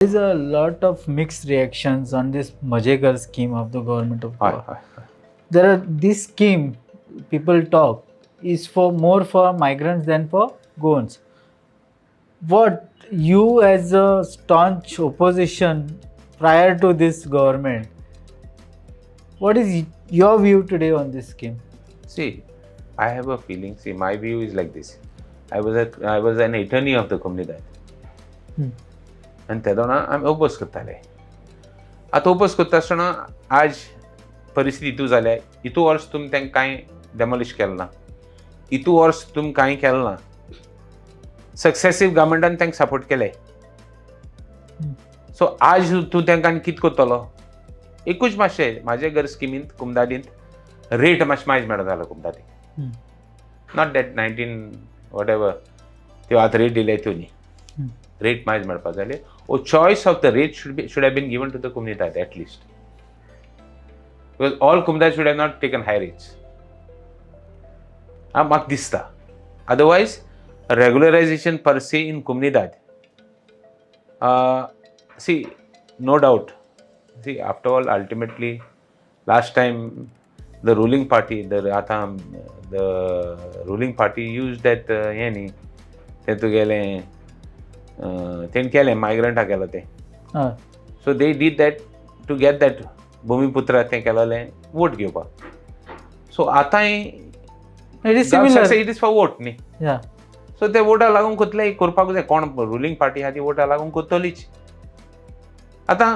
Is a lot of mixed reactions on this Mhaje Ghar scheme of the government of हय Goa. हय हय. There are this scheme people talk is for more for migrants than for Goans. What you as a staunch opposition prior to this government, what is your view today on this scheme? See, I have a feeling. See, my view is like this. I was an attorney of the Comunidade. आनी तेदोना आमी oppose करताले. आतां oppose करता आसतना आज परिस्थिती हितू जाल्या, हितू वर्स तुमी तांकां कांय डेमोलिश केलें ना, हितू वर्स तुमी कांय केलें ना, सक्सेसीव गव्हर्मेंटान तांकां सपोर्ट केले. सो आज तूं तांकां आनी कितें करतलो? एकूच मातशें म्हाजे घर स्किमींत कुमदादींत रेट मातशें मायज मेळना जालो कुमदादी. Not that 19 whatever त्यो आतां रेट दिले त्यो न्ही. रेट मायज मेळपा जाले ओ choice of the rate should have been given to the Comunidade at least, because all Comunidade should have not taken high rates. आं, म्हाका दिसता otherwise regularization per se in Comunidade, see, no doubt, see, after all, ultimately last time the ruling party, the आतां the ruling party use that हें न्ही, तें तुगेलें तेणें केलें, मायग्रंटा केलो तें. हय. So they did that to get that Bhumiputra तें केलेलें वोट घेवपाक. सो आतांय It is similar. It is for vote न्ही. सो ते वोटा लागून करतले, करपाक जाय. कोण रुलींग पार्टी आहा ती वोटा लागून करतलीच. आतां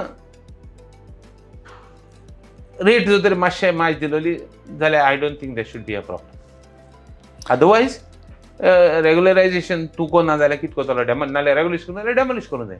रेट जर तर मातशें मायज दिलोली जाल्यार I don't think there should be a problem. Otherwise regularization तूं कोन्ना जाल्यार कितें करतलो? डेमो नाल्यार रेगुलेशन जाल्यार डेमोलिश करूंक जाय.